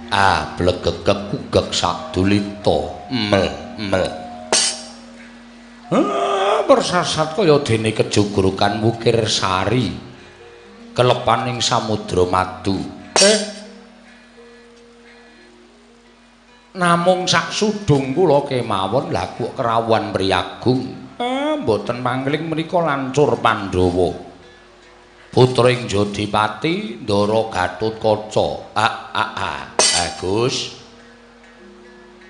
Ah, blegegeg kugeg sadulita mel mel. Persasat kaya dene kejugrukan wukir sari kelepaning samudra madu. Namung sak sudung kula kemawon lha kok kerawuhan mriyagung. Mboten mangling menika lancur Pandhawa. Putra ing Jodipati Ndara Gatotkaca. Gus.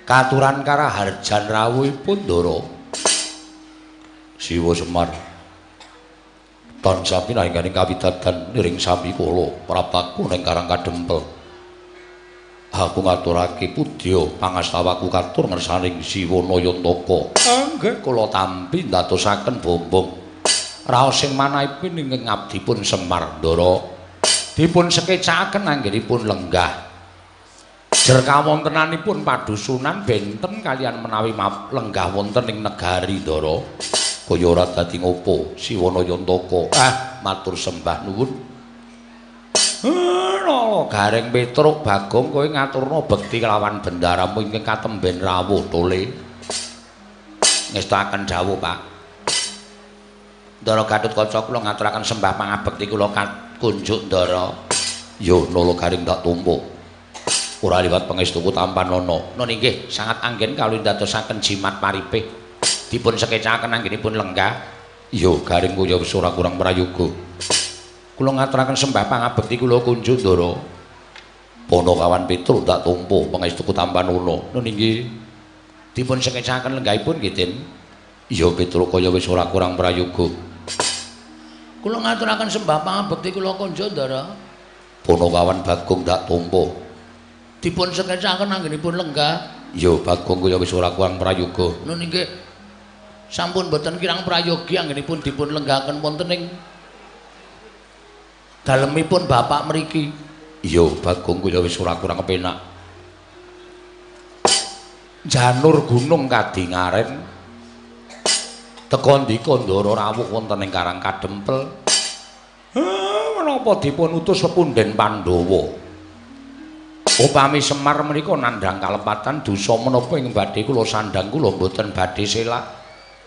Katuran karaharjan rawuhipun Ndara. Siwa Semar. Tansah pinahingganing kawidadan niring sami kula prapaku ning Karang Kadempel. Aku ngaturake pudya pangastawaku katur ngersaning Siwa Nayantaka. Nggih kula tampi ndadosaken bombong. Raos sing manahipun ingkang ngabdipun Semar Ndara dipun sekecakaken anggenipun lenggah. Jer kawontenanipun padusunan benten kalian menawi lenggah wonten ing negari Ndara. Kaya ora dadi ngopo Siwa Nayantaka. Matur sembah nuwun. Nala Gareng Petruk Bagong kowe ngaturna bekti kelawan bendaramu ingkang katemben rawuh tole. Ngestakaken dawuh, Pak. Ndara Gatotkaca kula ngaturaken sembah pangabekti kula kunjuk Ndara. Yo Nala Gareng tak tampa. Ora liwat pangestuku tampanana. Nun inggih sangat anggen kawula ndadosaken jimat paripih. Dipun sekecaken anggenipun lenggah. Yo Gareng kaya wis ora kurang prayoga. Kula ngaturaken sembah pangabekti kula kunjuk Ndara. Panakawan Petruk tak tampa pangestuku tampanana. Nun inggih dipun sekecaken lenggahipun nggih Den. Iya Petruk kaya wis ora kurang prayoga. Kula ngaturaken sembah pangabekti kula kunjuk Ndara. Panakawan Bagong tak tampa. Dipun sekecaken anggenipun lenggah. Iya Bagong kaya wis ora kurang prayoga. Nun inggih sampun boten kirang prayogi anggenipun dipun lenggahaken wonten ing dalemipun bapak mriki. Iya Bagong kaya wis ora kurang kepenak. Janur gunung kadingaren teka ndika Ndara rawuh wonten ing Karang Kadempel. Menapa dipun utus pepunden Pandhawa? Upami Semar menika nandhang kalepatan dosa menapa ing badhe kula sandhang kula mboten badhe selak.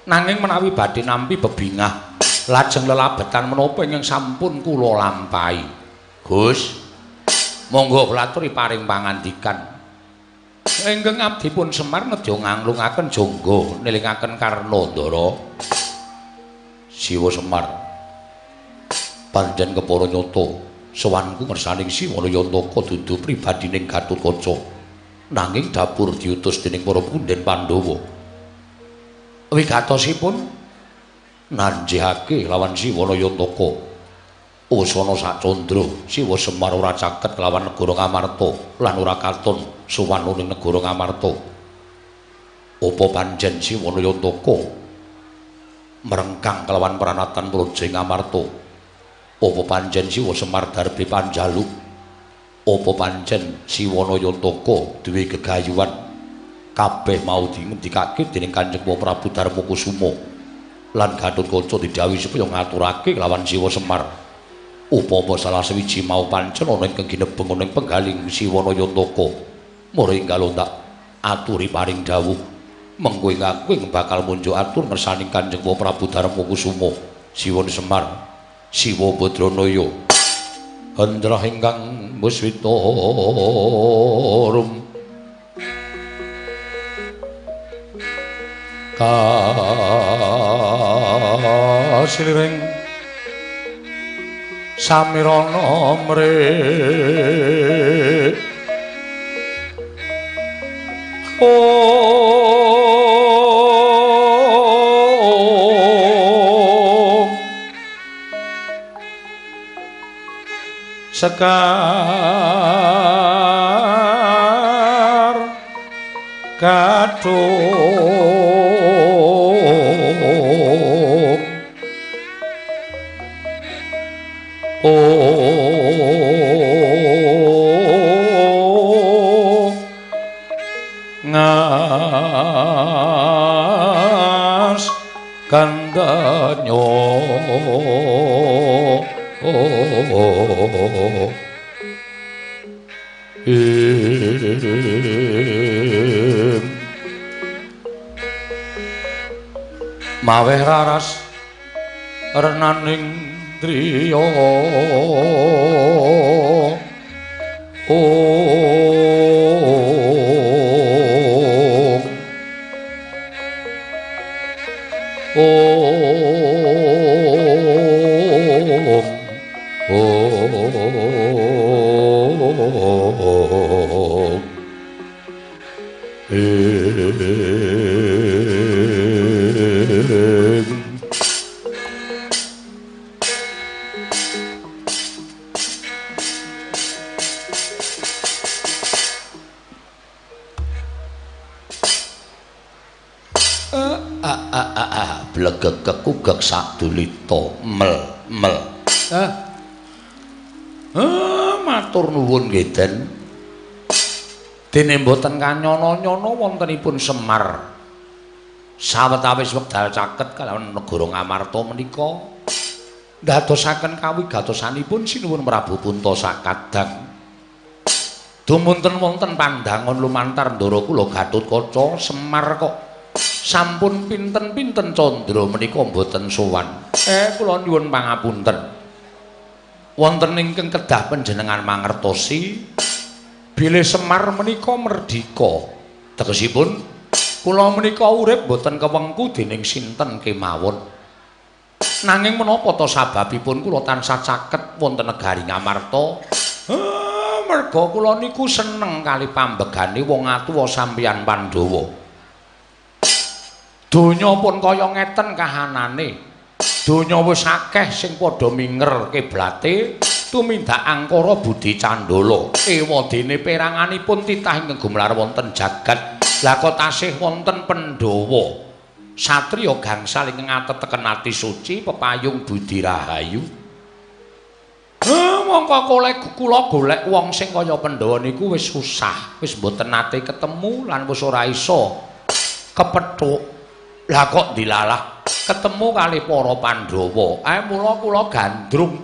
Nanging menawi badhe nampi bebingah lajeng lelabetan menapa ingkang sampun kula lampahi. Gus, monggo kula aturi paring pangandikan. Ingkang abdipun Semar nedya nganglungaken jangga nelingaken Karna Ndara. Siwa Semar, pancen kepara nyata sowanku ngersaning Siwa Nayantaka dudu pribadining Gatotkaca. Nanging dapur diutus dening para punden Pandhawa. Wigatosipun nanjihake lawan Siwa Nayantaka. Usana sacandra Siwa Semar ora caket lawan negara Ngamarta lan ora katon sowan ning negara Ngamarta. Apa pancen Siwa Nayantaka merengkang kelawan pranatan praja Ngamarta? Apa pancen Siwa Semar darbe panjaluk? Apa pancen Siwa Nayantaka duwe gegayuhan? Kabeh mau dingendikake dening Kanjeng Prabu Darmakusuma lan Gatotkaca didhawuhi supaya ngaturake lawan Siwa Semar. Upama salah sewiji mau pancen ana ingkang ginebeng ana ing penggaling Siwa Nayantaka, mara enggal tak aturi paring dawuh mengko ing aku ing bakal munjuk atur ngersaning Kanjeng Prabu Darmakusuma. Siwa Semar, Siwa Badranaya, hendra ingkang muswita rum kasiliring samirana mrih. Om Sekar Gadung Ngas kandanyo. Maweh raras renaning driya ong ong ong blegeg kekugek sadulita mel mel. Matur nuwun nggih Den. Dene mboten kanyono-nyono wontenipun Semar. Sawetawis wekdal caket kalawan negara Ngamarta menika ndadosaken kawigatosanipun Sinuwun Prabu Punta sakadang. Dumunten wonten pandangon lumantar ndara kula Gatotkaca Semar kok sampun pinten-pinten candra menika mboten sowan. Kula nyuwun pangapunten. Wonten ingkang kedah panjenengan mangertosi bilih Semar menika merdika. Tegesipun kula menika urip mboten kewengku dening sinten kemawon. Nanging menapa ta sababipun kula tansah caket wonten negari Ngamarta? Merga kula niku seneng kali pambegane wong atuwa sampeyan Pandhawa. Donya pun kaya ngeten kahanane. Donya wis akeh sing padha minger kiblate tumindak angkara budi candala. Ewadene peranganipun titah ingkang gumelar wonten jagat. Lah kok tasih wonten Pandhawa satriya gangsal ingkang ateteken ati suci pepayung budi rahayu. Mongko kula golek wong sing kaya Pandhawa niku wis susah, wis mboten nate ketemu lan wis ora iso kepethuk. Lah kok dilalah ketemu kali para Pandhawa. Mula kula gandrung.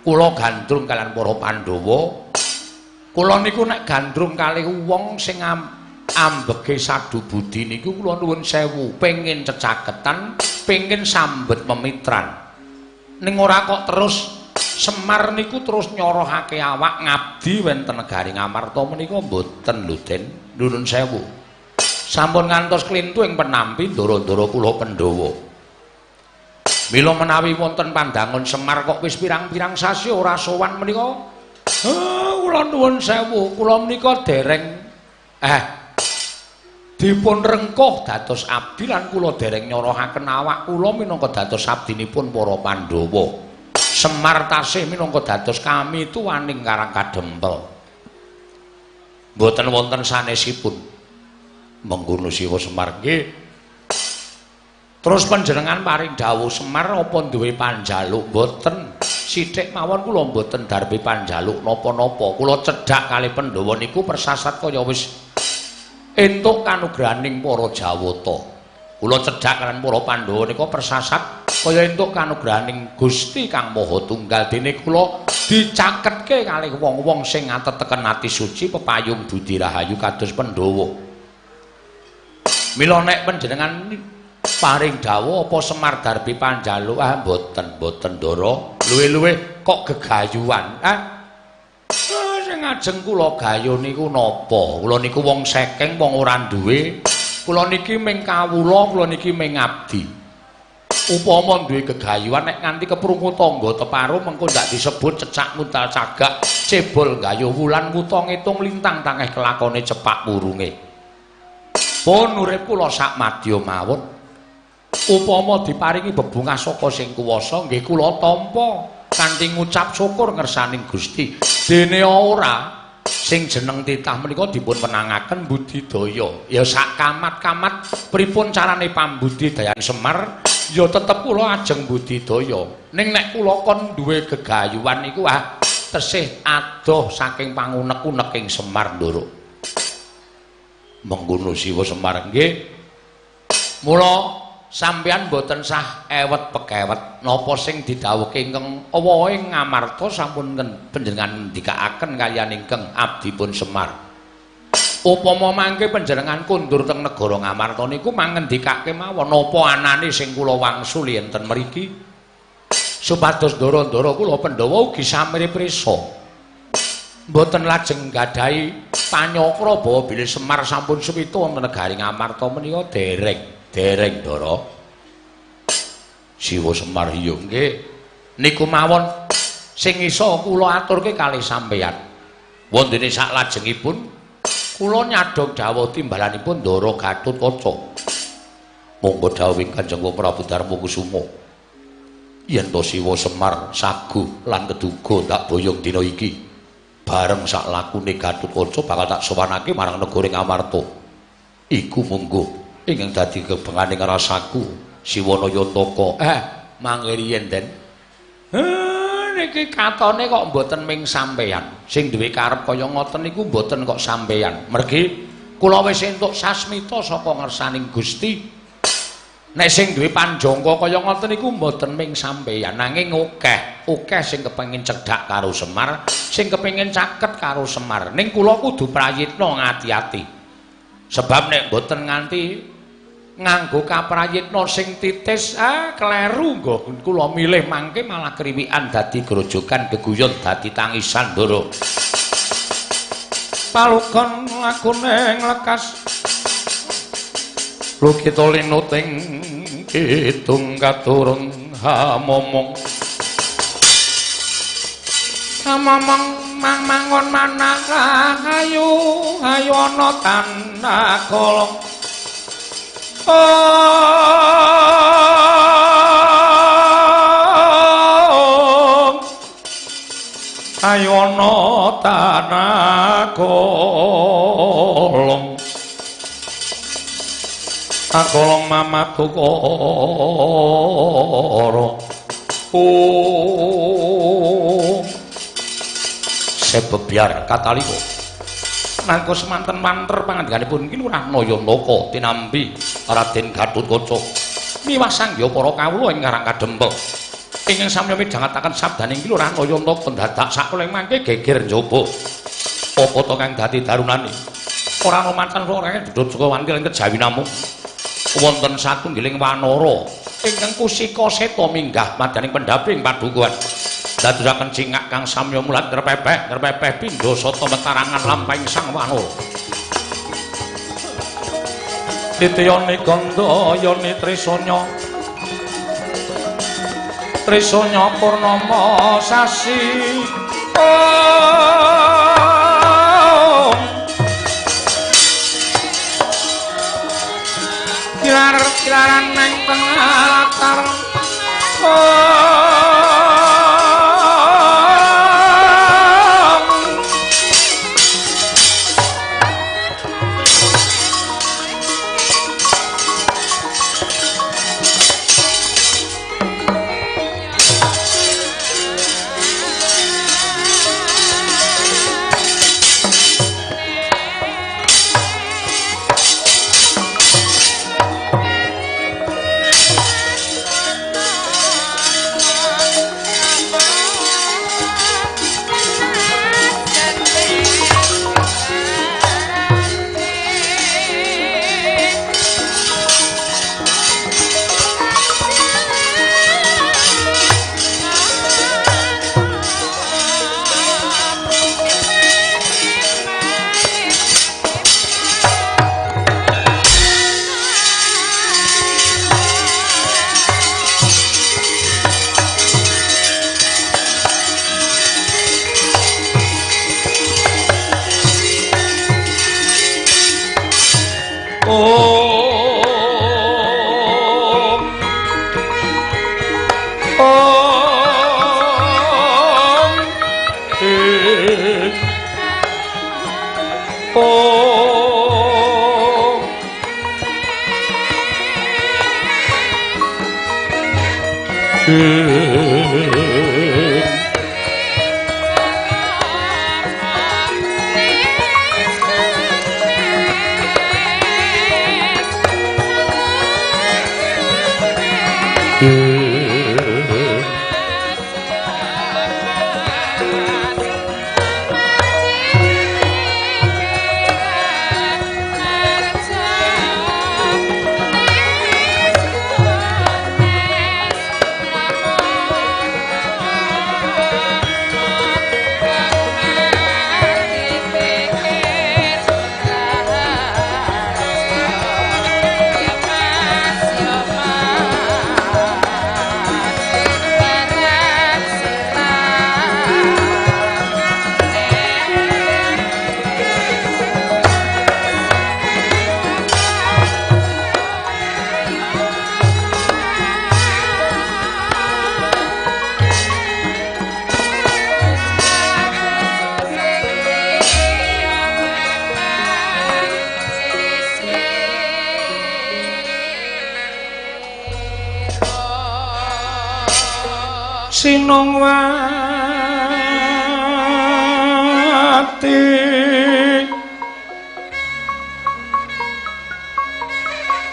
Kula gandrung kalian para Pandhawa. Kula niku nek gandrung kali wong sing ambege sadu budi niku kula nuwun sewu, pengin cecaketan, pengin sambet memitran. Ning ora kok terus Semar niku terus nyorohake awak ngabdi wonten negari Ngamarta menika mboten lho Den. Nuwun sewu. Sampun ngantos klintu ing penampi ndara-ndara kula Pandhawa. Mila menawi wonten pandangon Semar kok wis pirang-pirang sasi ora sowan menika, kula nuwun sewu, kula menika dereng dipun rengkuh dados abdi lan kula dereng nyorohaken awak kula minangka dados abdinipun para Pandhawa. Semar tasih minangka dados kami tuwaning Karang Kadempel. Mboten wonten sanesipun. Mengkono siwa Semar nggih. Terus panjenengan paring dawuh Semar apa duwe panjaluk? Mboten. Sithik mawon kula mboten darbi panjaluk napa-napa. Kula cedhak kali Pandhawa niku persasat kaya wis entuk kanugrahaning para Jawata. Kula cedhak kalian para Pandhawa nika persasat kaya entuk kanugrahaning Gusti Kang Maha Tunggal. Dene kula dicaketke kalih wong-wong sing ateteken ati suci pepayung budi rahayu kados Pandhawa. Mila nek panjenengan paring dawuh apa Semar darbi panjaluk? Mboten, mboten ndara. Luwih-luwih kok gegayuhan. Sing ajeng kula gayuh niku napa? Kula niku wong sekeng, wong ora duwe. Kula niki ming kawula, kula niki ming abdi. Upama duwe gegayuhan nek nganti keprungu tangga teparo mengko ndak disebut cecak muntal cagak, cebol gayuh wulan wuta ngitung lintang tangeh kelakone cepak wurunge. Pun urip kula sak madya mawon. Upama diparingi bebungah saka sing kuwasa nggih kula tampa kanthi ngucap syukur ngersaning Gusti. Dene ora sing jeneng titah menika dipun wenangaken budidaya. Ya sak kamat-kamat pripun carane pambudidayan Semar ya tetep kula ajeng budidaya. Ning nek kula kon duwe gegayuhan niku tesih adoh saking pangunek-uneking Semar ndoro. Mengkono siwa Semar nggih. Mula Sampeyan mboten sah ewet pekewet napa sing didhawuhke ingkang awahe Ngamarta sampun panjenengan ngendikaaken kaliyan ingkang abdipun Semar. Upama mangke panjenengan kundur teng negara Ngamarta niku mangendikake mawon napa anane sing kula wangsuli enten mriki supados ndara-ndara kula Pandhawa ugi samire prisa. Mboten lajeng gadahi panyakra bawa bilih Semar sampun suwita wonten negari Ngamarta menika dereng. Dereng ndara. Siwa Semar iya nggih. Niku mawon sing iso kula aturke kalih sampeyan. Wontene saklajengipun kula nyadhong dawuh timbalanipun Ndara Gatotkaca. Monggo dawuhing Kanjeng Prabu Darmakusuma. Yen to Siwa Semar saguh lan keduga tak boyong dina iki bareng sak lakune Gatotkaca bakal tak sowanake marang negara Ngamarta. Iku monggo ingkang dadi kebenganing rasaku Siwana Yantaka. Mangke riyen Den. Niki katone kok mboten ming sampeyan. Sing duwe karep kaya ngoten niku mboten kok sampeyan. Mergi kula wis entuk sasmita saka ngersaning Gusti. Nek sing duwe panjangka kaya ngoten niku mboten ming sampeyan, nanging akeh, akeh sing kepengin cedhak karo Semar, sing kepengin caket karo Semar. Ning kula kudu prayitna ngati-ati. Sebab nek mboten nganti nganggo kaprayitna sing titis, kleru nggo kula milih mangke malah kriwikan dadi grojogan geguyon dadi tangisan ndara. Palugon lakune nglekas lukita linuting kidung katurun hamomong hamomong mang mangon manah ayu ayu ana tanah kolong. Ayu ana tanah kolong akolong mamatu koro. Sebebyar katalika nangka semanten manter pangandikanipun Ki Lurah Nayantaka tinampi Raden Gatotkaca miwah sangya para kawula ing Karang Kadempel ingkang samya midhangetaken sabdaning Ki Lurah Nayantaka dadak sakuling mangke geger njaba apa to kang dadi darunane ora ana macan ora dudut saka wanti lan kejawi namung wonten satunggiling wanara ingkang kusika seta minggah madyaning pendhaping padukuhan dadosaken cingak kang samya mulat ngrepepeh ngrepepeh pindha sata metarangan lampahing sang wanara. Titiyane gandha yoni trisanya trisanya purnama sasi. Kilar-kilaran nang tengah latar. Sinungwati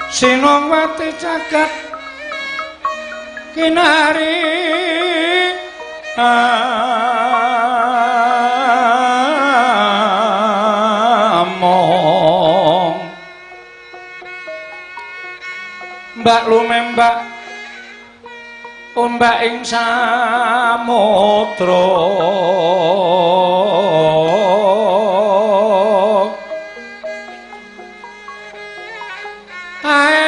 Sinungwati jagat kinari among mbak lumembak ombak ing samudra ae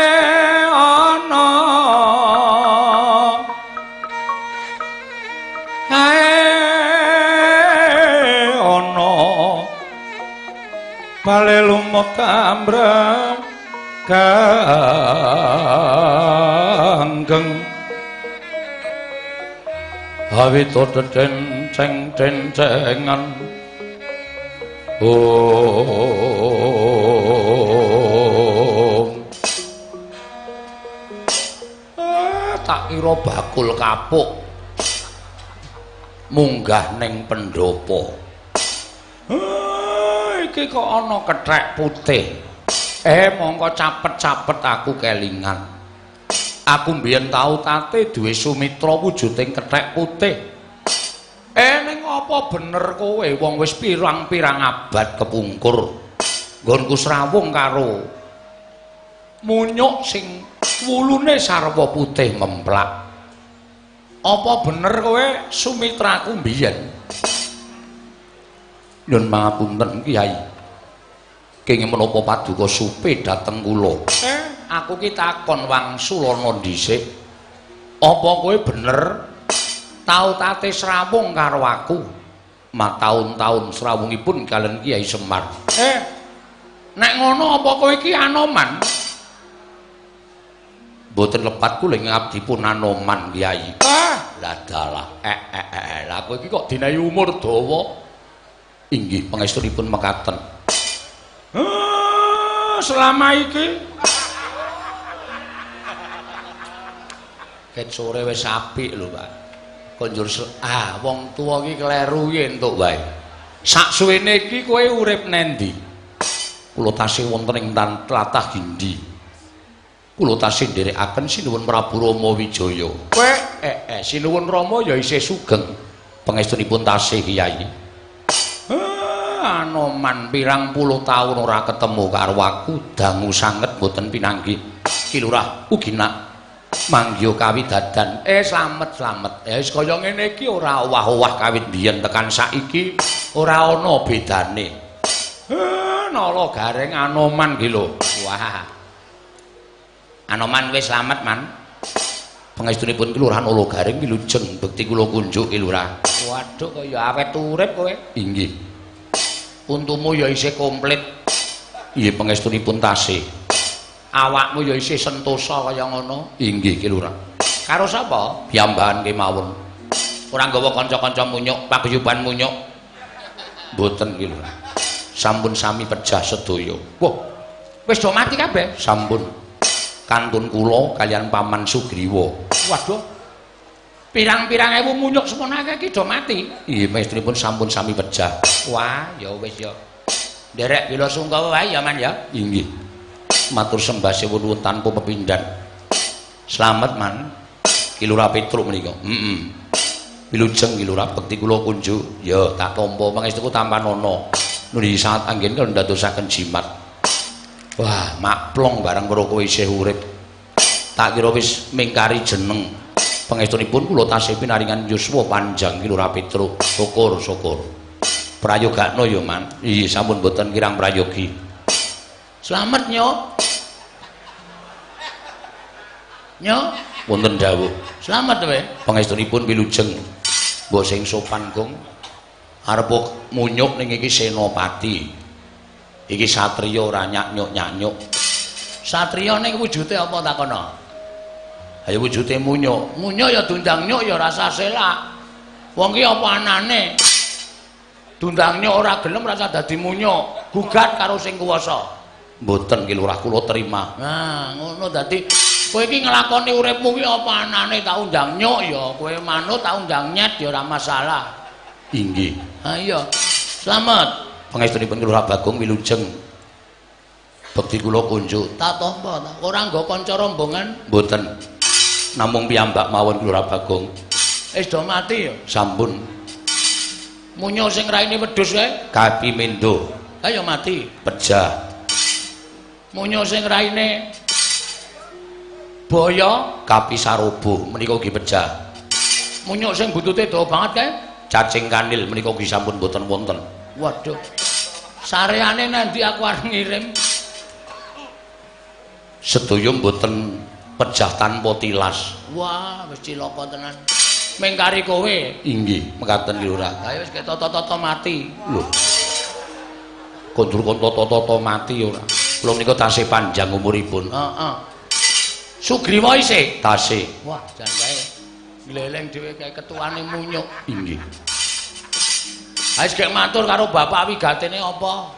ana ae ana bale lumut ambreng ganggeng awito denceng dencengan om. Tak kira bakul kapuk munggah ning pendopo. Iki kok ana kethek putih. Mongko capet-capet aku kelingan. Aku mbiyen tau tate duwe sumitra wujuding kethek putih. Ning apa bener kowe wong wis pirang-pirang abad kepungkur nggonku srawung karo munyuk sing wulune sarwa putih memplak. Apa bener kowe sumitraku mbiyen? Nyun pangapunten Kyai. Kenging menapa paduka supe dhateng kula? Aku ki takon wangsulana dhisik. Apa kowe bener tau tate srawung karo aku? Mataun-taun srawungipun kalian Kyai Semar. Nek ngono apa kowe iki Anoman? Mboten lepat kula ing abdi pun Anoman Kyai. Lah dalah. Lah kowe iki kok dinayi umur dawa? Inggih pangestunipun mekaten. Selama iki ket sore wis apik lho, Pak. Konjur wong tuwa iki kleru iki entuk wae. Saksuwene iki kowe urip nendi? Kula tasih wonten ing tlatah Gindi. Kula tasih nderekaken Sinuwun Prabu Rama Wijaya. Kowe Sinuwun Rama ya isih sugeng. Pangestunipun tasih Kyai. Anoman pirang puluh taun ora ketemu karo aku, dangu sanget mboten pinanggih. Ki Lurah ugi nak manggiya kawidadan. Slamet-slamet. Ya wis kaya ngene iki ora owah-owah kawit biyen tekan saiki ora ana bedane. Nala gareng Anoman ki lho. Wah. Anoman wis slamet, Man. Pangestunipun Ki Lurah Nala Gareng wilujeng bekti kula kunjuk Ki Lurah. Waduh kaya awet urip kowe. Inggih. Untumu ya isih komplit. Nggih pangestunipun tasih. Awakmu ya isih sentosa kaya ngono. Inggih Ki Lurah. Karo sapa? Piyambakan kemawon. Ora nggawa kanca-kanca munyuk, paguyuban munyuk. Mboten Ki Lurah. Sampun sami pejah sedaya. Wah. Wis do mati kabeh? Sampun. Kantun kula kalian Paman Sugriwa. Waduh. Pirang-pirang ewu munyuk semono akeh iki do mati. Nggih pangestunipun sampun sami pejah. Wah, ya wis ya. Nderek bela sungkawa wae ya, Man ya. Inggih. Matur sembah nuwun tanpa pepindhan. Slamet, Man. Ki Lurah Petruk menika. Heeh. Wilujeng Ki Lurah bekti kula kunjuk. Ya, tak tampa pangestuku tampanana. Nuli saat anggen kula ndadosaken jimat. Wah, maklong bareng karo kowe isih urip. Tak kira wis mingkari jeneng. Pangestunipun kula tasih pinaringan yuswa panjang Ki Lurah Petruk. Syukur, syukur. Prayogakno ya, Man. Iya, sampun mboten kirang prayogi. Slamet, Nyok. Nyok, wonten dawuh. Slamet kowe. Pangestunipun wilujeng. Mbok sing sopan, Gong. Arep munyuk ning iki senopati. Iki satriya ora nyak-nyuk-nyak-nyuk. Satriya ning wujude apa takono? Ayo wujude munyuk. Munyuk ya dundang nyuk ya rasa selak. Wong ki apa anane? Dundang nyuk ora gelem rasa dadi munyuk. Gugat karo sing kuwasa. Mboten Ki Lurah kula terima. Nah, ngono dadi Kowe iki nglakoni uripmu ki apa anane tak undang nyuk ya, kowe manut tak undang nyet ya ora masalah. Inggih. Ha iya. Slamet. Pangestunipun Lurah Bagong wilujeng. Bekti kula kunjuk. Tak tampa ta. Ora nggo kanca rombongan? Mboten. Namung piyambak mawon Lurah Bagong. Wis do mati ya? Sampun. Munyo sing raine wedhus kae? Kapi mendo. Ayo mati. Pejah. Munyo sing raine boyo kapi sarobo menika ugi pejah. Munyuk sing buntute dawa banget kae? Cacing kanil menika ugi sampun mboten wonten. Waduh. Sareane nanti aku arep ngirim. Sedaya mboten pejah tanpa tilas. Wah, wis cilaka tenan. Mengkari kowe. Inggih, mekaten ki Lurah. Ha wis ketata-tata mati. Lho. Kondur kon tata-tata mati ora. Kula menika tasih panjang umuripun. Heeh. Sugriwa isih tasih. Wah, jan kae gleleng dhewe kae ketuane munyuk. Inggih. Ha wis gek matur karo bapak wigatene apa?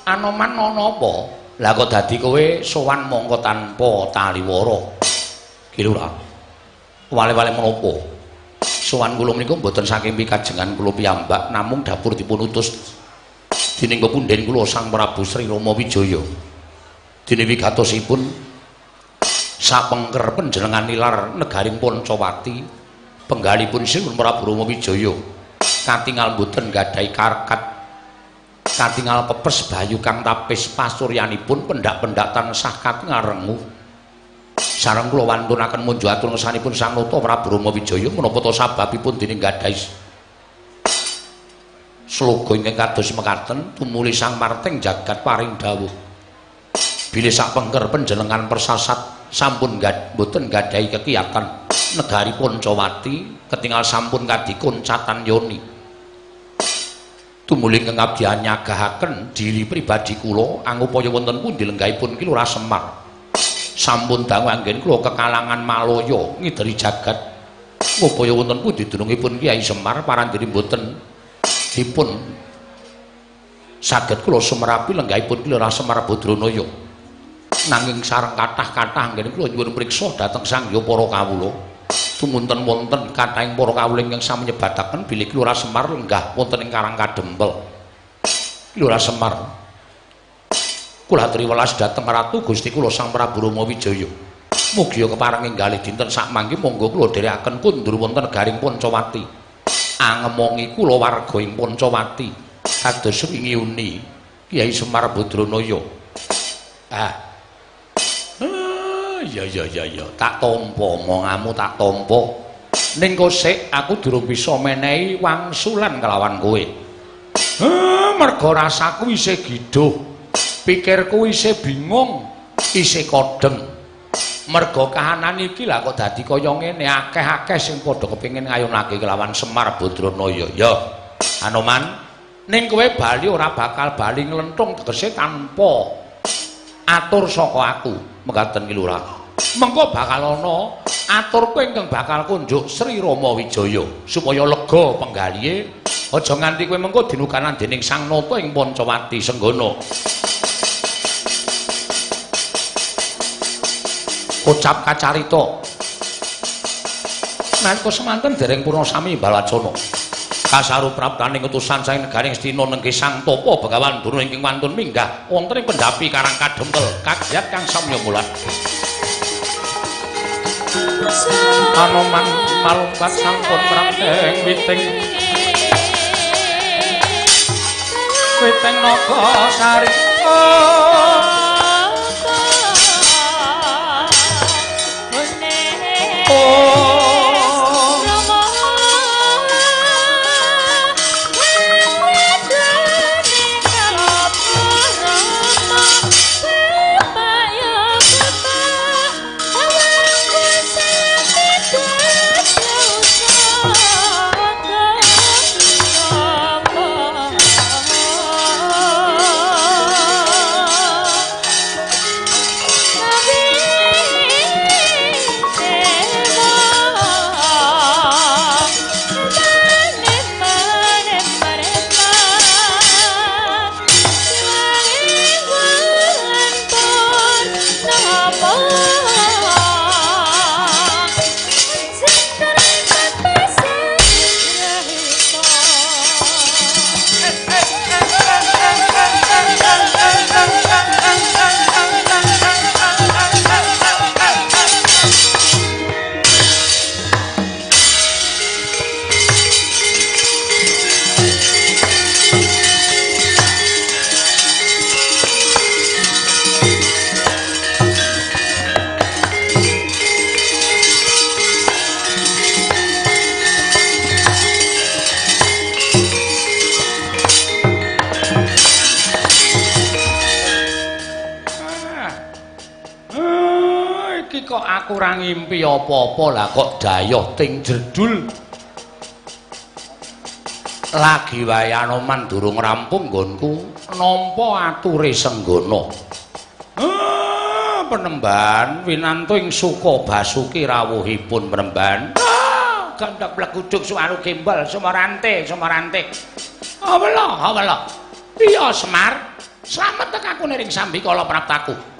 Anoman ana apa? Lah kok dadi kowe sowan mongko tanpa taliwara. Ki Lurah. Wale-wale menapa? Sowan kula menika mboten saking pikajengan kula piyambak namung dapur dipun utus dening pepundhen kula Sang Prabu Sri Rama Wijaya. Dene wigatosipun sapengker panjenengan nilar negaring Pancawati penggalipun Sri Prabu Rama Wijaya katingal mboten gadhahi karkat katingal pepes bayu kang tapis pasuryanipun pendak-pendak tansah katingal renguh. Sareng kula wantunaken munjuk atur ngersanipun Sang Nata Prabu Rama Wijaya menapa ta sababipun dening gadhahi sloga ingkang kados mekaten tumuli Sang Marting jagat paring dawuh bilih sapengker panjenengan persasat sampun mboten gadhahi kekiyatan negari Pancawati ketingal sampun kadikoncatan yoni tumuli ingkang abdi nyagahaken diri pribadi kula angupaya wonten pundi lenggahipun Ki Lurah Semar sampun dangu anggen kula kekalangan Malaya ngideri jagat ngupaya wonten pundi dunungipun Kyai Semar parandene mboten dipun saged kula sumerapi lenggahipun Ki Lurah Semar Badranaya. Nanging sareng kathah-kathah anggen kula nyuwun priksa dhateng sang hyang para kawula. Tumunten wonten kathahing para kawula ingkang sami nyebataken bilih Ki Lurah Semar lenggah wonten ing Karang Kadempel. Ki Lurah Semar kula aturi welas dhateng Ratu Gusti kula Sang Prabu Rama Wijaya. Mugia kepareng enggalih dinten sakmangke monggo kula dherekaken kundur wonten negaring Pancawati. Angemongi kula warga ing Pancawati kados wingi uni Kyai Semar Badranaya. Ah. Ya ya ya ya, tak tampa omonganmu tak tampa. Ning kosek aku durung bisa menehi wangsulan kelawan kowe. Merga rasaku isih giduh. Pikirku isih bingung, isih kodheng. Merga kahanan iki lah kok dadi kaya ngene, akeh-akeh sing padha kepengin ngayunake kelawan Semar Badranaya. Ya, Anoman, ning kowe bali ora bakal bali nglenthung tegese tanpa atur saka aku, mekaten Ki Lurah. Mengko bakal ana aturku ingkang bakal kunjuk Sri Rama Wijaya supaya lega penggalihe, aja nganti kowe mengko dinukanan dening Sang Nata ing Pancawati Senggana. Kocap kacarita nalika semanten dereng purna sami balacana kasaru praptaning utusan saking negaring Astina nenggih Sang Tapa Begawan Durna ingkang wantun minggah wonten ing pendhapi Karang Kadempel kagiat kang samya mulat. Anoman malungkat sampun prapteng witing witing naga sari. Aku ora ngimpi apa-apa lah kok dayoh ting jerdul. Lagi wae Anoman durung rampung nggonku nampa ature Senggana. Penemban winantu ing Suka Basuki rawuhipun penemban. Gandhak bleguduk suwaru gembol sumarante sumarante. Awela awela. Iya Semar, slamet tekaku niring sambikala praptaku.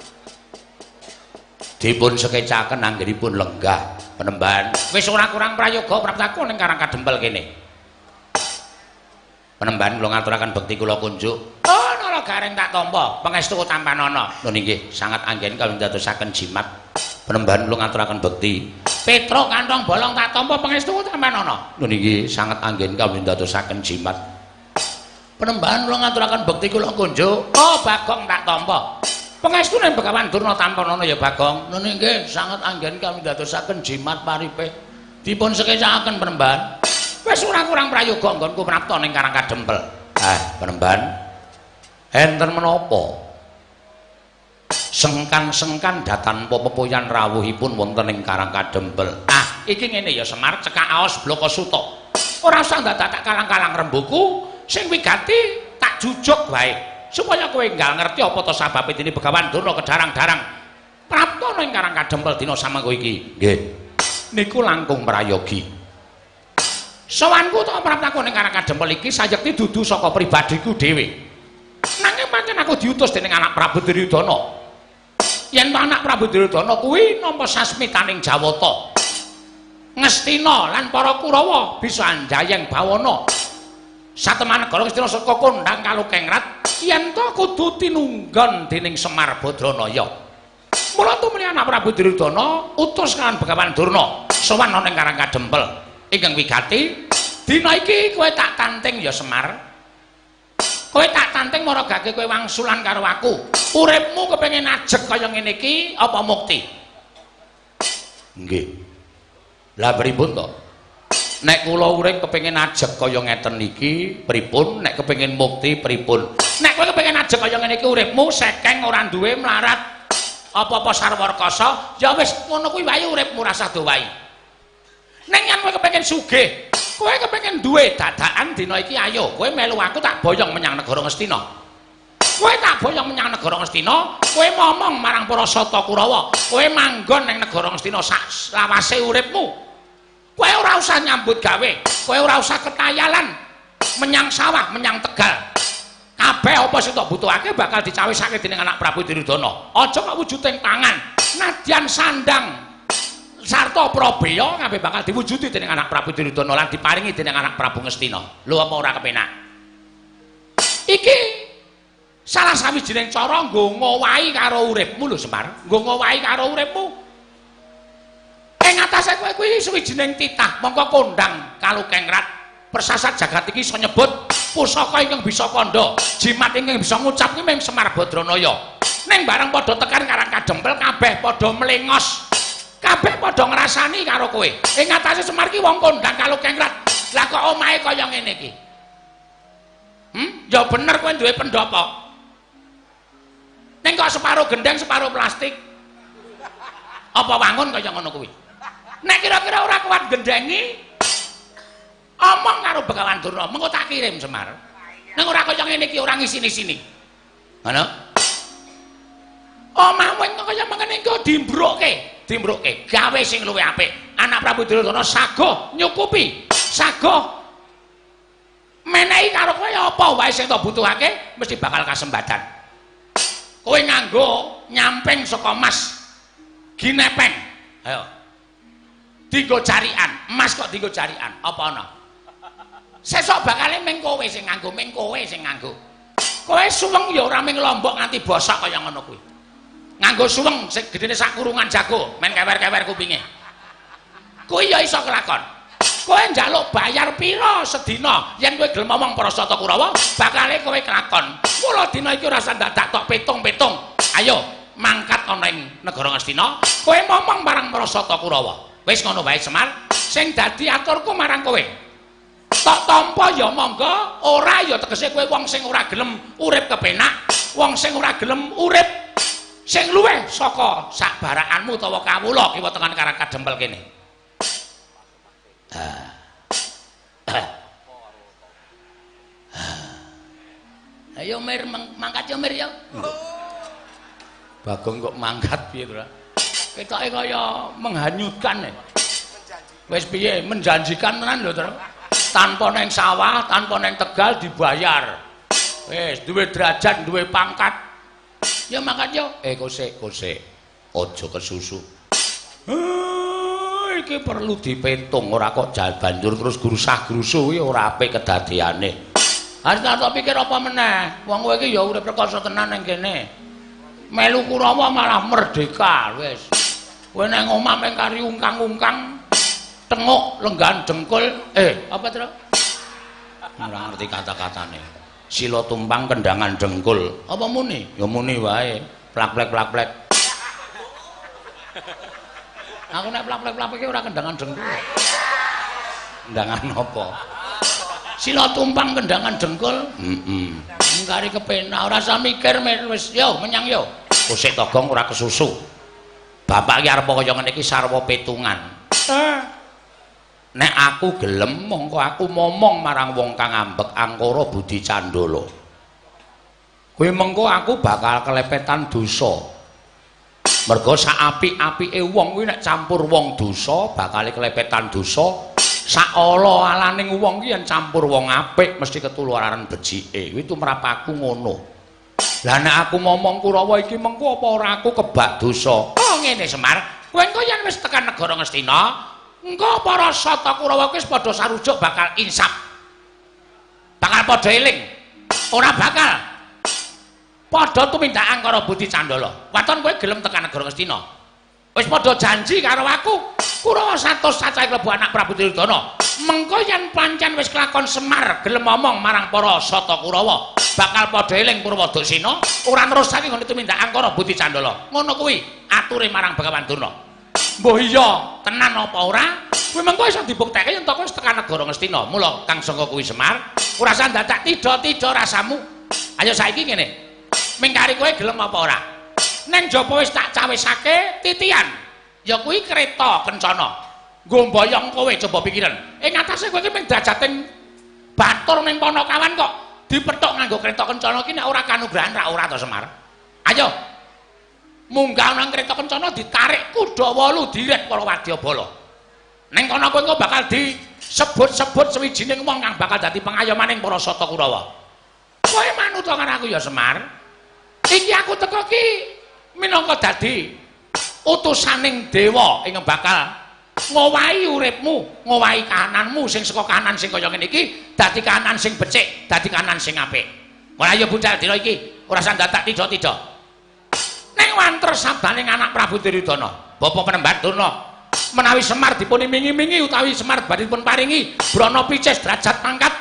Dipun sekecaken anggenipun lenggah penemban. Wis ora kurang prayoga praptaku ning Karang Kadempel kene. Penemban kula ngaturaken bekti kula kunjuk. Oh, Nala Gareng tak tampa, pangestu tampanana. Nun inggih, sangat anggen kawula ndadosaken jimat. Penemban kula ngaturaken bekti. Petro kantong bolong tak tampa, pangestu tampanana. Nun inggih, sangat anggen kawula ndadosaken jimat. Penemban kula ngaturaken bekti kula kunjuk. Oh, Bagong tak tampa. Pangestune Begawan Durna tampanana ya Bagong. Nun inggih, sangat anggen kawula ndadosaken jimat paripe. Dipun sekecaken penemban. Wis ora kurang prayoga nggonku prapta ning Karang Kadempel. Ah, penemban. Enten menapa? Sengkan-sengkan datanpa pepoyan rawuhipun wonten ing Karang Kadempel. Ah, iki ngene ya Semar, cekak aos blaka suta. Ora usah ndadak tak kalang-kalang rembuku, sing wigati tak jujuk wae supaya kowe enggal ngerti apa to sababe dene Begawan Durna kedarang-darang prapta ning Karang Kadempel dina samangko iki. Nggih. Niku langkung prayogi. Sowanku to praptaku ning Karang Kadempel iki sayekti dudu saka pribadiku dhewe. Nanging pancen aku diutus dening anak Prabu Duryudana. Yen anak Prabu Duryudana kuwi nampa sasmitaning Jawata. Ngastina lan para Kurawa bisa anjayeng bawana. Sateman negara Ngastina saka kondhang kalukengrat yen to kudu tinunggon dening Semar Badranaya. Mula tumrih anak Prabu Duryudana utus kan Begawan Durna sowan ana ning Karang Kadempel. Ingkang wigati dina iki kowe tak tanting ya Semar. Kowe tak tanting maragake kowe wangsulan karo aku. Uripmu kepengin ajeg kaya ngene iki apa mukti? Nggih. Lah pripun to? Nek kula urip kepengin ajeg kaya ngeten iki pripun? Nek kepengin mukti pripun? Nek kowe kepengin ajeg kaya ngene iki uripmu sekeng ora duwe mlarat apa-apa sarwa rekasa, ya wis ngono kuwi wae uripmu rasah dowahi. Ning yen kowe kepengin sugih, kowe kepengin duwe dadakan dina iki ayo kowe melu aku tak boyong menyang negara Ngastina. Kowe tak boyong menyang negara Ngastina, kowe momong marang para Sata Kurawa, kowe manggon ning negara Ngastina sak lawase uripmu. Kowe ora usah nyambut gawe, kowe ora usah ketayalan menyang sawah, menyang tegal. Kabeh apa sing tok butuhake bakal dicawisake dening anak Prabu Duryudana. Aja kok wujuding pangan, nadyan sandang sarta prabeya kabeh bakal diwujudi dening anak Prabu Duryudana lan diparingi dening anak Prabu Ngastina. Lho apa ora kepenak? Iki salah sawijining cara nggo ngowahi karo uripmu lho Semar, nggo ngowahi karo uripmu. Ing atase kowe kuwi sawijining titah mongko kondhang kalukengrat persasat jagat iki iso nyebut pusaka ingkang bisa kandha, jimat ingkang bisa ngucap kuwi mung Semar Badranaya. Ning bareng padha tekan Karang Kadempel kabeh padha mlengos. Kabeh padha ngrasani karo kowe. Ing atase Semar ki wong kondhang kalukengrat. Lah kok omahe kaya ngene iki? Ya bener kowe duwe pendopo. Ning kok separo gendeng, separo plastik. Apa wangun kaya ngono kuwi? Nek kira-kira ora kuat gendengi, omong karo Begawan Durna, mengko tak kirim Semar. Ning ora kaya ngene iki ora ngisini-sini. Ngono? Omahmu kaya mengene iki dimbrukke. Dimbrukke gawe sing luwih apik. Anak Prabu Duryudana sagoh nyukupi, sagoh menehi karo kowe apa wae sing tok butuhake mesti bakal kasembadan. Kowe nganggo nyamping saka mas ginepeng. Ayo. Dinggo jarian, emas kok dinggo jarian, apa ana? Sesuk bakale ming kowe sing nganggo, ming kowe sing nganggo. Kowe suweng ya ora ming lombok nganti bosok kaya ngono kuwi. Nganggo suweng sing gedene sak kurungan jago, men kewer-kewer kupinge. Kuwi ya iso kelakon. Kowe njaluk bayar pira sedina yen kowe gelem omong para Sata Kurawa, bakale kowe kelakon. Mula dina iki ora usah dadak tok pitung-pitung. Ayo mangkat ana ing negara Ngastina, kowe momong marang para Sata Kurawa. Wis ngono wae Semar, sing dadi aturku marang kowe. Tok tampa ya monggo, ora ya tegese kowe wong sing ora gelem urip kepenak, wong sing ora gelem urip Sing luwih saka sak barakanmu utawa kawula kiwa tengen Karang Kadempel kene. Ayo Mir, mangkat yo Mir yo. Bagong kok mangkat piye to? Ketoke kaya menghanyutkan. Wis piye menjanjikan tenan lho to. Tanpa neng sawah, tanpa neng tegal dibayar. Wis duwe derajat, duwe pangkat. Ya mangkat yo. Kosek, kosek. Aja kesusu. Iki perlu dipetung, ora kok banjur terus grusah-grusuh kuwi ora apik kedadeane. Harus tak pikir apa meneh? Wong kowe iki ya urip rekoso tenan ning kene. Melu Kurawa malah merdeka wis. Kowe nang omah meng kari ungkang-ungkang, tenguk lenggan dengkul, apa to? Ora ngerti kata-katane. Sila tumpang kendangan dengkul. Apa muni? Ya muni wae. Plak-plek plak-plek. Aku nek plak-plek plak-plek iki ora kendangan dengkul. Kendangan apa? Sila tumpang kendangan dengkul. Heeh. Ngkari kepenak ora usah mikir wis yo menyang yo. Kosek Togong ora kesusu. Bapak iki arep kaya ngene iki sarwa petungan. Nek aku gelem mongko aku momong marang wong kang ambek angkara budi candala. Kuwi mengko aku bakal kelepetan dosa. Mergo sak apik-apike wong kuwi nek campur wong dosa bakal kelepetan dosa. Sak ala-alaning wong ki yen campur wong apik mesti ketularan becike. Kuwi tumrap aku ngono. Lah nek aku momong Kurawa iki mengko apa ora aku kebak dosa? Oh ngene Semar, kowe engko yen wis tekan negara Ngastina, engko para sata Kurawa kuwi wis padha sarujuk bakal insaf. Bakal padha eling. Ora bakal padha tumindak angkara budi candala. Waton kowe gelem tekan negara Ngastina. Wis padha janji karo aku. Kurawa 100 cacahe klebu anak Prabu Duryudana. Mengko yen pancen wis kelakon Semar gelem omong marang para sata Kurawa, bakal padha eling Purwodaksina, ora nerusake nggone tumindak angkara budi candala. Ngono kuwi ature marang Begawan Durna. Mbuh iya tenan apa ora? Kuwi mengko iso dibuktekke yen to wis tekan negara Ngastina. Mula kang sangka kuwi Semar, ora usah dadak tidha-tidha rasamu. Ayo saiki ngene. Mingkari kowe gelem apa ora? Neng jaba wis tak cawisake titian. Ya kuwi kereta kencana. Nggo mboyong kowe coba pikiran. Ing atase kowe iki mung drajating batur ning Panakawan kok dipethuk nganggo kereta kencana iki nek ora kanugrahan ra ora to Semar. Ayo. Munggah nang kereta kencana ditarik kuda 8 diret para wadyabala. Ning kono kowe engko bakal disebut-sebut sewijining wong kang bakal dadi pengayomaning para sata Kurawa. Kowe manut karo aku ya Semar. Iki aku teko ki minangka dadi utusaning dewa ing bakal ngowahi uripmu, ngowahi kahananmu sing saka kahanan sing kaya ngene iki dadi kahanan sing becik, dadi kahanan sing apik. Ora ya budal dina iki, ora usah dadak tidha-tidha. Ning wanter sabdaning anak Prabu Duryudana, Bapak Penemban Durna, menawi Semar dipun imingi-imingi utawi Semar badhe dipun paringi brana picis derajat pangkat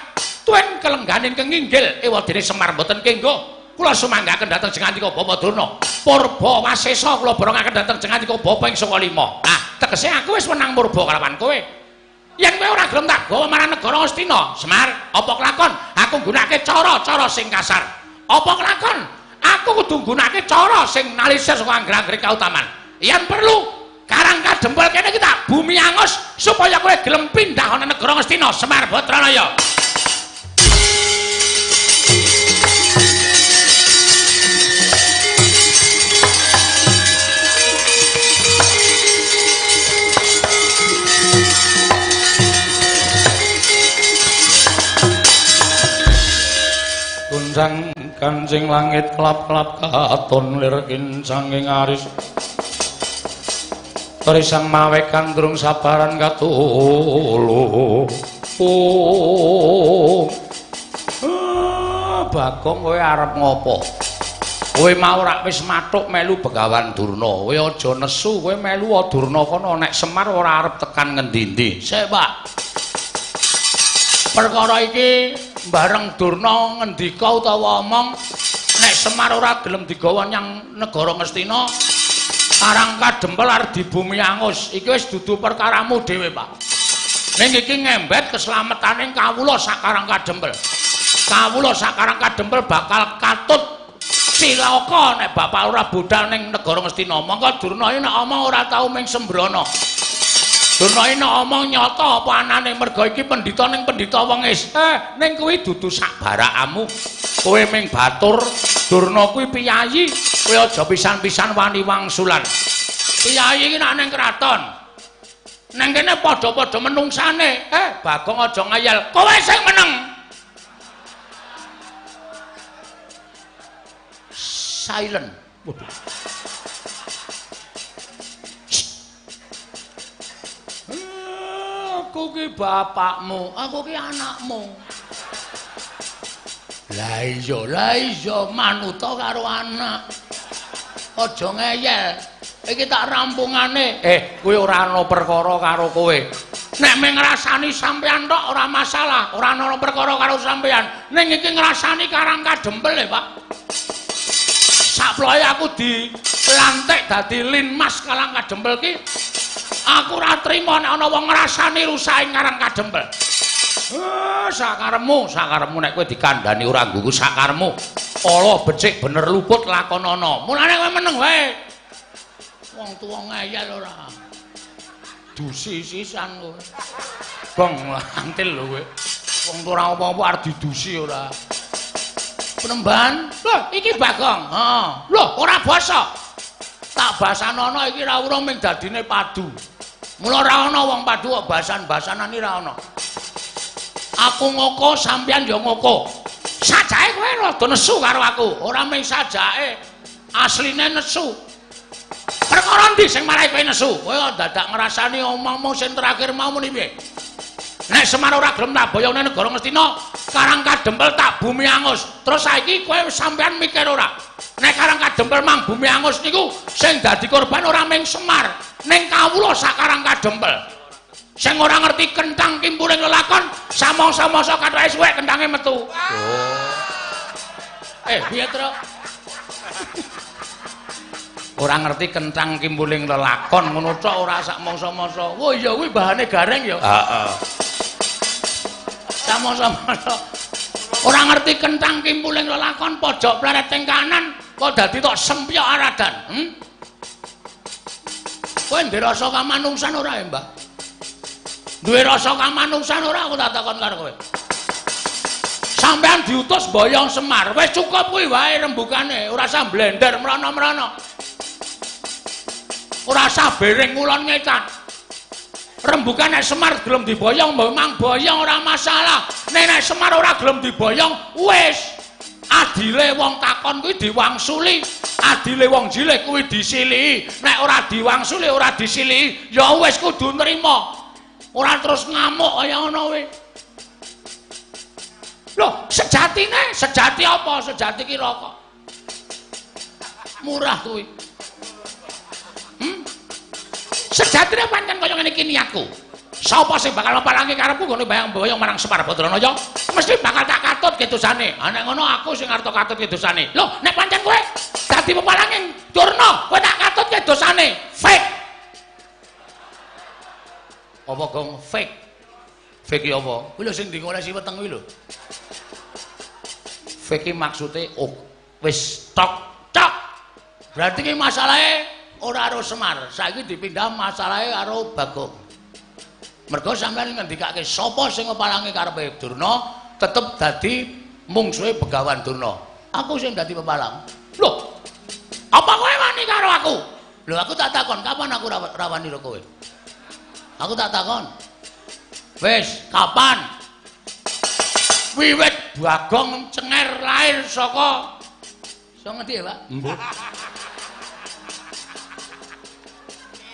tuen kelengganing kenginggil ewadene Semar mboten kenggo. Kula sumanggaken dhateng jengandika Bapak Durna. Purba wasesa kula borongaken dhateng jengandika Bapak ing saka lima. Nah, tegese aku wis wenang murba kalawan kowe. Yen kowe ora gelem tak gawa marang negara Ngastina, Semar, apa kelakon aku nggunakake cara-cara sing kasar? Apa kelakon aku kudu nggunakake cara sing nalisir saka angger-anggere kautaman? Yen perlu Karang Kadempel kene iki tak bumi angus supaya kowe gelem pindah ana negara Ngastina, Semar Batranaya. Kuncang kancing langit klap-klap katon lir kincanging aris Terisang mawe kandrung sabaran katulu. Bagong kowe arep ngopo? Kowe mau rak wis mathuk melu Begawan Durna. Kowe aja nesu, kowe melu Durna kono nek Semar ora arep tekan ngendi-endi. Sik, Pak. Perkara iki bareng Durna ngendika utawa omong nek Semar ora gelem digawa nyang negara Ngastina, Karang Kadempel arep dibumi angus. Iki wis dudu perkaramu dhewe, Pak. Ning iki ngembet keslametane kawula sak Karang Kadempel. Kawula sak Karang Kadempel bakal katut Cilaka nek bapak ora budal ning negara Ngastina. Mongko Durna iki nek omong ora tau ming sembrana. Durna iki nek omong nyata apa anane merga iki pendhita ning pendhita wengis. Ning kuwi dudu sak barakamu. Kowe ming batur, Durna kuwi piyayi, kowe aja pisan-pisan wani wangsulan. Piyayi iki nek ning kraton. Nang kene padha-padha menungsane. Bagong aja ngayal. Kowe sing meneng. Silent. Waduh. Aku ki bapakmu, aku ki anakmu. Lah iya manuta karo anak. Aja ngeyel. Iki tak rampungane. Kuwi ora ana perkara karo kowe. Nek mung ngrasani sampean tok ora masalah, ora ana perkara karo sampean. Ning iki ngrasani Karang Kadempel e, Pak. Saploe aku dilantik dadi Linmas Karang Kadempel ki, aku ora trima nek ana wong ngrasani rusake Karang Kadempel. Sakaremu, sakaremu nek kowe dikandhani ora nggugu sakaremu. Ala becik bener luput lakonana. Mulane kowe meneng wae. Wong tuwa ngeyel ora. Dusi sisan kowe. Gong antil lho kowe. Wong tuwa ora apa-apa arep didusi ora. Penemban, lho iki Bagong. Heeh. Lho ora basa. Tak basanono iki ora urung ming dadine padu. Mula ora ana wong padu kok basan-basanan iki ora ana. Aku ngoko sampeyan ya ngoko. Sajake kowe rada nesu karo aku. Ora ming sajake, asline nesu. Perkara ndi sing marai kowe nesu? Kowe kok dadak ngrasani omongmu sing terakhir mau muni piye? Nek Semar ora gelem tak boyong nang negara Ngastina, Karang Kadempel tak bumi angus. Terus saiki kowe sampeyan mikir ora? Nek Karang Kadempel mang bumi angus niku sing dadi korban ora ming Semar, ning kawula sak Karang Kadempel. Sing ora ngerti kentang kimpuling lelakon, samangsa-mangsa kathoke suwek kentange metu. Oh. Piye, Truk? Ora ngerti kentang kimpuling lelakon ngono tok ora sak mangsa-mangsa. Oh iya kuwi bahane gareng ya. Heeh. Samangsa-mangsa. Ora ngerti kentang kimpuling lelakon pojok pleret teng kanan kok dadi tok sempyok aradan. Kowe ndek rasa kamanungsan ora ya, Mbah? Duwe rasa kamanungsan ora aku tak takon karo kowe. Sampeyan diutus boyong Semar, wis cukup kuwi wae rembugane, ora usah blender mrono-mrono. Ora usah bering ngulon ngetan. Rembugan nek Semar gelem diboyong, memang boyong ora masalah. Nek nek Semar ora gelem diboyong, wis. Adile wong takon kuwi diwangsuli, adile wong jilih kuwi disilihi. Nek ora diwangsuli, ora disilihi, ya wis kudu nrimo. Ora terus ngamuk kaya ngono kuwi. Lho, sejatine, sejati apa? Sejati ki rokok. Murah kuwi. Sejatine pancen kaya ngene iki niatku. Sapa sing bakal mapalangi karepku nggone bayang-bayang marang Semar Badranaya, mesti bakal tak katut kedosane. Ha nek ngono aku sing arep katut kedosane. Lho, nek pancen kowe dadi pepalange Durna, kowe tak katut kedosane. Fake. Apa gong fake? Fake ki apa? Kuwi lho sing dingolesi weteng kuwi lho. Fake ki maksude oh, wis tok tok. Berarti ki masalahe ora karo Semar, saiki dipindah masalahe karo Bagong. Mergo sampeyan ngendikake sapa sing ngepalangi karepe Durna tetep dadi mungsuhe Begawan Durna. Aku sing dadi pepalang. Lho, apa kowe wani karo aku? Lho aku tak takon, kapan aku rawani karo kowe? Aku tak takon. Wis, kapan? Wiwit Bagong cenger lahir saka iso ngendi ya, Pak? Mbuh.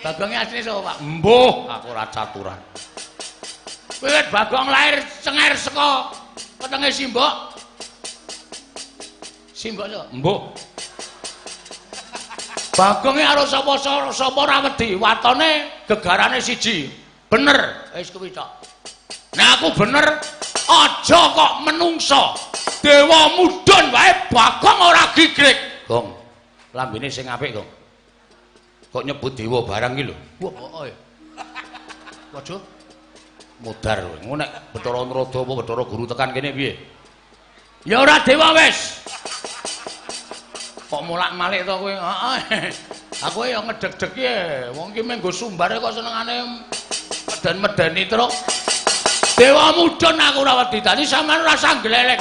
Bagongnya asline sapa, Pak? Mbuh, aku ora caturan. Wiwit Bagong lahir cenger saka wetenge Simbok. Simbok sapa? Mbuh. Bagonge karo sapa-sapa ora wedi, watone gegarane siji. Bener, wis kuwi tok. Nek aku bener, aja kok menungso. Dewa mudhun wae Bagong ora gigrik. Gong, lambene sing apik, Gong. Kok nyebut dewa barang iki lho. Wah, heeh. Waduh. Mudar kowe. Ngono nek Bathara Narada apa Bathara Guru tekan kene piye? Ya ora dewa wis. Kok molak-malik to kowe? Heeh. Aku ya ngedeg-deg e. Wong iki mung nggo sumbare kok senengane meden-medeni truk. Dewa mudhun aku ora wedi dadi sampean ora usah gleleng.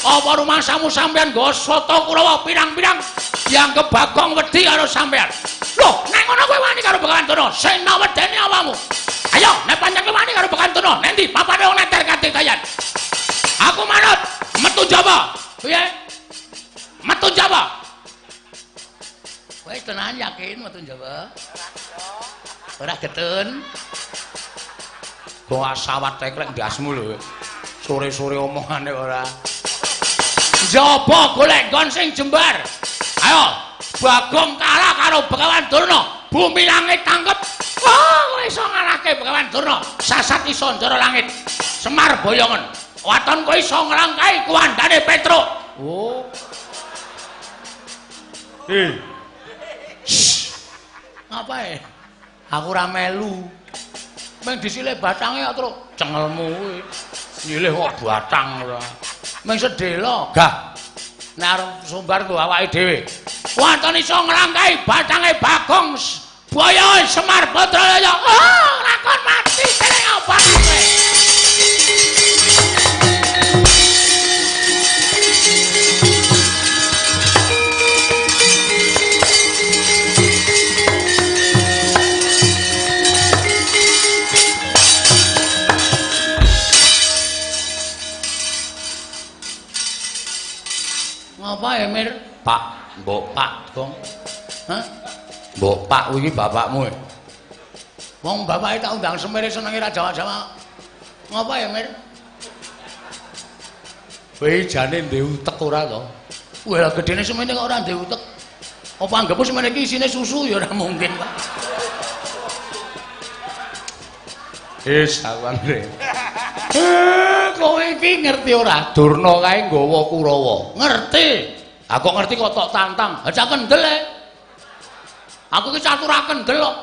Apa rumangsamu sampean nggo sata Kurawa pirang-pirang dianggep Bagong wedi karo sampean. Loh, nek ngono kowe wani karo Begawan Durna, sena wedeni awakmu. Ayo, nek pancen kowe wani karo Begawan Durna, nendi papane wong neter katitayan. Aku manut, metu jaba. Piye? Metu jaba. Kowe tenan yakin metu jaba? Ora getun. Kok sawat teklek ndasmu lho. Sore-sore omongane ora. Njaba golek nggon sing jembar. Ayo, Bagong kalah karo Begawan Durna, bumi langit tangkep. Wah, kowe iso ngalahke Begawan Durna, sasat iso njara langit. Semar boyongen. Waton kowe iso nglangkai kuwandane Petruk. Oh. Shh. Ngapae? Aku ora melu. Meng disile batange kok truk cengelmu kuwi. Nyilih kok batang ora. Meng sedhela. Gah. Nek arep sumbar nggo awake dhewe. Waton iso nglangkai batange Bagong Boyo Semar Badraya. Oh, lakon mati dening obat kowe. Ngapa ya, Mir? Pak, mbok Pak, Gong. Hah? Mbok Pak kuwi bapakmu. Wong bapake tak undang semere senenge ra jawa-jawa. Ngapa ya, Mir? Kowe jane ndek utek ora to? Wah, gedene semene kok ora ndek utek. Apa anggepmu semene iki isine susu ya ora mungkin, Pak. Wis, aku anggere. Kowe iki ngerti ora? Durna kae nggawa Kurawa. Ngerti. Aku ngerti kok tok tantang. Ha cak kendel e. Aku iki catur kendel kok.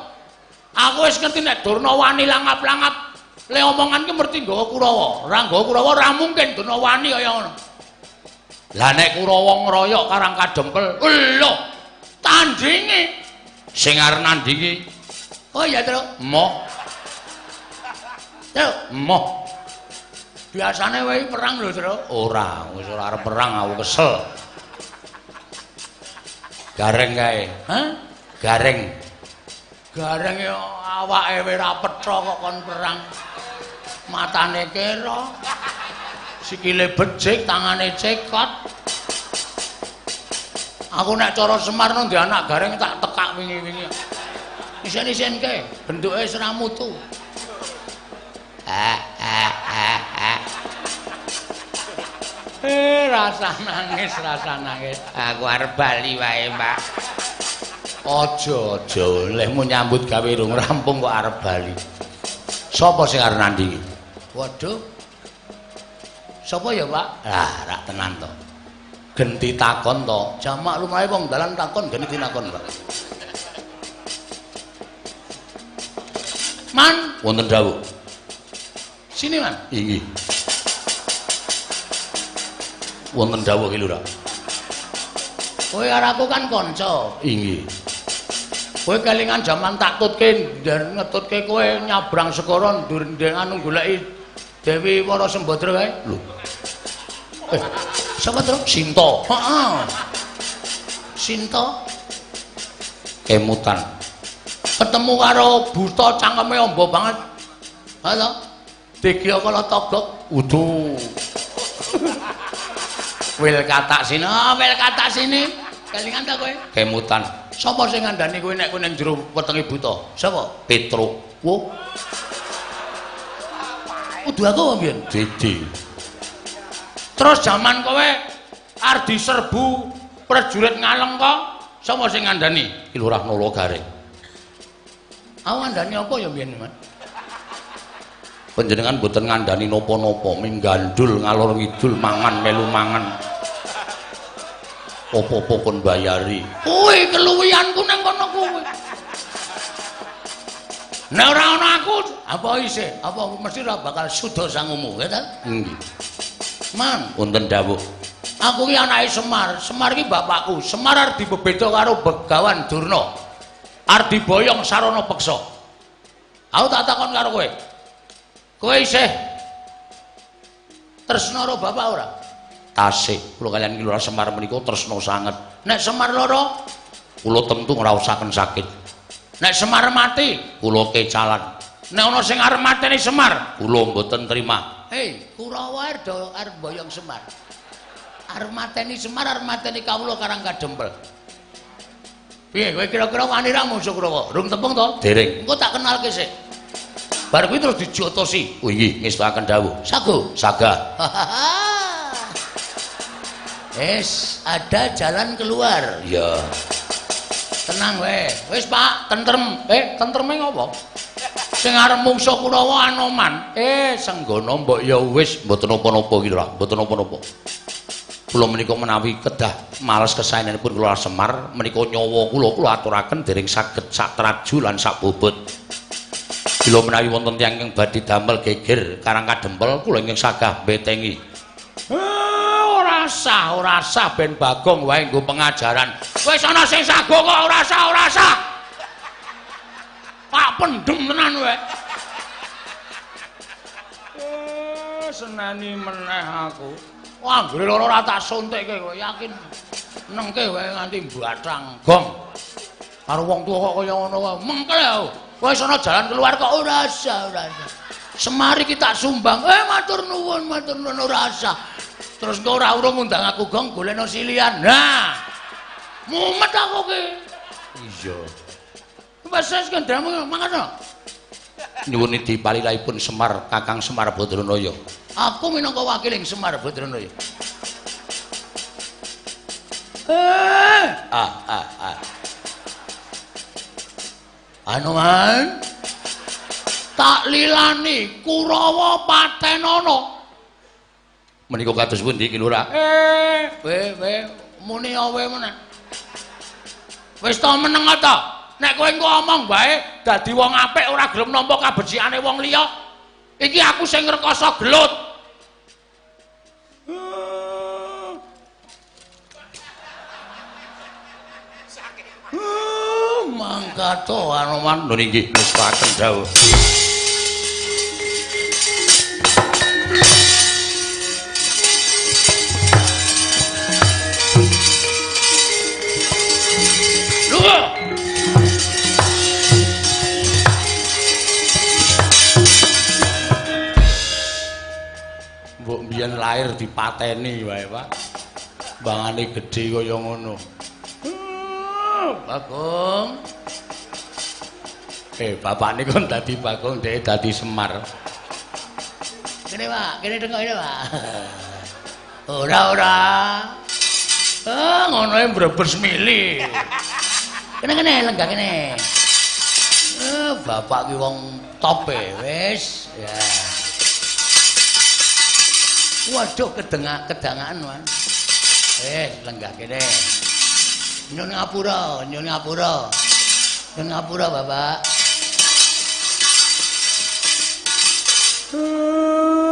Aku wis ngerti nek Durna wani langap-langap. Le omongan ki mesti nggawa Kurawa. Ora nggawa Kurawa ora mungkin Durna wani kaya ngono. Lah nek Kurawa ngroyok Karang Kadempel, lho tandinge sing arep nandingi. Oh iya, Truk. Emoh. Truk, emoh. Biasane wae perang lho, Truk. Ora, wis ora arep perang aku kesel. Gareng kae. Hah? Gareng. Gareng ya awake wis ora petha kok kon perang. Matane kera. Sikile becik, tangane cekot. Aku nek cara Semar nang anak Gareng tak tekak wingi-wingi. Isen-isenke, bentuke wis ora mutu. Rasa nangis, rasa nangis. Aku arep bali wae, Pak. Aja, aja, lehmu nyambut gawe rung rampung kok arep bali. Sapa sing arep nandingi? Waduh. Sapa ya, Pak? Lah, rak tenan to. Genti takon to. Jamak lumrahe wong dalan takon genti takon, Pak. Man, wonten dawuh. Sini, Man. Inggih. Wonten dawuh ki Lurah. Kowe karo aku kan kanca. Inggih. Kowe kelingan jaman tak tutke ngetutke kowe nyabrang segara ndur anu goleki Dewi Wara Sembadra kae. Lho. Sapa to? Sinta. Heeh. Sinta kemutan. Ketemu karo buta cangkeme amba banget. Ha to? Degya kala togok. Udu. Wil katak sini, oh, wil katak sini. Kelingan ta kowe? Kemutan. Sapa sing ngandani kowe nek kowe ning jero wetenge buta? Sapa? Petruk. Wo. Kudu aku apa mbiyen? Didi. Terus jaman kowe arep diserbu prajurit Ngalengka, sapa sing ngandani? Ki Lurah Nala Gareng. Aku ngandani apa ya mbiyen, Man? Panjenengan mboten ngandani napa-napa, ming gandul ngalor ngidul mangan melu mangan. Apa-apa kon bayari. Kuwi keluwihanku nang kono kuwi. Nek ora ana aku, apa isih? Apa mesti ora bakal suda sangumu, ya ta? Nggih. Man, wonten dawuh. Aku ki anake Semar. Semar ki bapakku. Semar arep dibebeda karo Begawan Durna. Arep diboyong sarana peksa. Aku tak takon karo kowe. Kowe isih tresna karo bapak ora? Tasih. Kula kaliyan Ki Lurah Semar menika tresna sanget. Nek Semar lara, kula tentu ngraosaken sakit. Nek Semar mati, kula kecalan. Nek ana sing arep mateni Semar, kula mboten trima. Hei, Kurawa arep boyong Semar. Arep mateni Semar, arep mateni kawula Karang Kadempel. Piye kowe kira-kira wani ra mungsuh Kurawa? Rung tepung to? Dereng. Engko tak kenalke sik. Bar kuwi terus dijotosi. Oh inggih, ngestokaken dawuh. Sago, saga. Wis, ada jalan keluar. Iya. Tenang wae. Wis, Pak, tentrem. Tentreme ngopo? Sing arep mungsuh Kurawa Anoman. Senggono mbok ya wis mboten napa-napa iki lho, mboten napa-napa. Kula menika menawi kedah males kesaenanipun kula Semar menika nyawa kula kula aturaken dereng saged sak traju lan sak bobot. Kula menawi wonten tiyang ingkang badhe damel geger Karang Kadempel kula ingkang sagah mbetengi. Ora sah ben Bagong wae nggo pengajaran. Wis ana sing sago kok ora sah, ora sah. Pak pendem tenan wae. Seneni meneh aku. Wah, anggere lara ora tak suntikke kowe yakin. Nengke wae nganti mbathang. Gong. Karo wong tuwa kok kaya ngono wae. Mengkel aku. Wis ana jalan keluar kok ora sah, ora sah. Semar iki tak sumbang. Matur nuwun ora sah. Terus engko ora urung ngundang aku gong golekno silian. Nah. Mumet aku ki. Iya. Wis wis kendramu mangkat. Nyuwun dipalilahipun Semar Kakang Semar Badranaya. Aku minangka wakiling Semar Badranaya. Anoman tak lilani Kurawa patenana. Menika kados pundi Ki Lurah? We muni awe meneh. Wis to meneng ta? Nek kowe engko omong wae dadi wong apik ora gelem nampa kabecikane wong liya. Iki aku sing ngrekoso gelut. Mangkat to Anoman. Lho inggih ngestokaken dawuh. Lho. Mbok mbiyen lahir dipateni wae, Pak. Bangane gedhe kaya ngono. Bagong. Bapakne kon dadi Bagong, dhek dadi Semar. Kene, Pak, kene tengok ini, Pak. Ora, ora. Ngono e mbrebes mili. Kene kene lenggah kene. Bapak ki wong top e, wis. Ya. Waduh, kedangaan, Wan. Lenggah kene. Nyun ngapura, nyun ngapura. Nyun ngapura, Bapak.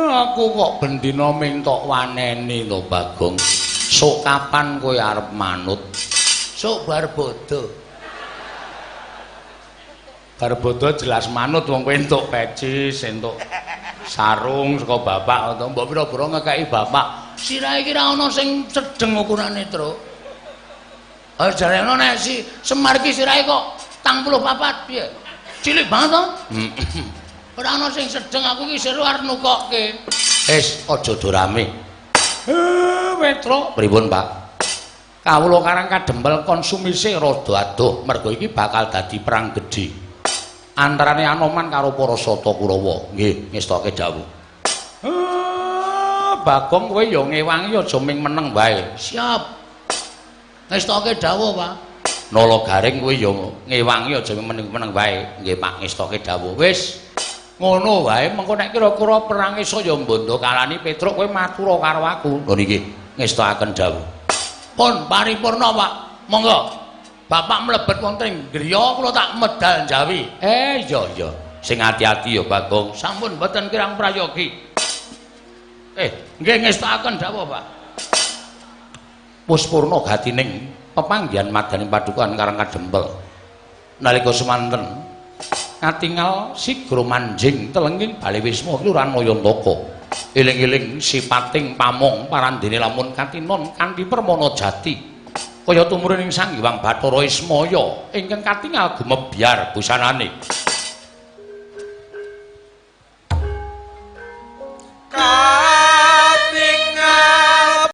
Aku kok bendina mintok waneni to, Bagong. Sok kapan kowe arep manut? Sok bar bodho. Bar bodho jelas manut wong kowe entuk peci, entuk sarung saka bapak to. Mbok pira-pira ngekeki bapak. Sirahe iki ra ana sing sedeng ukurane, Truk. Ha jarene nek si Semar iki sirahe kok 44 piye? Cilik banget to? Ora ana sing sedeng, aku iki seru arep nukokke. Wis aja do rame. Petruk, pripun, Pak? Kawula Karang Kadempel konsumise rada adoh mergo iki bakal dadi perang gedhe antarane Anoman karo para Sata Kurawa. Nggih, ngestoke dawuh. Bagong kowe ya ngewangi aja ming meneng wae. Siap. Ngestoke dawuh, Pak. Nala Garing kowe ya ngewangi aja ming meneng wae. Nggih, Pak, ngestoke dawuh. Wis ngono wae, mengko nek kira-kira perange saya mbondo kalani Petruk kowe matura karo aku. Lho niki ngestokaken dawuh. Pun paripurna, Pak. Monggo. Bapak mlebet wonten ing griya kula tak medal njawi. Iya iya. Sing ati-ati ya, Bagong. Sampun mboten kirang prayogi. Nggih ngestokaken dawuh, Pak. Wis purna gatining pepanggihan madaning padukuhan Karang Kadempel. Nalika semanten katingal sigra manjing telenging bale wisma Kelurahan Mayantaka. Eling-eling sipating pamong parandene lamun katinon kanthi permana jati. Kaya tumurun ing Sang Hyang Bathara Ismaya ingkang katingal gumebyar busanane.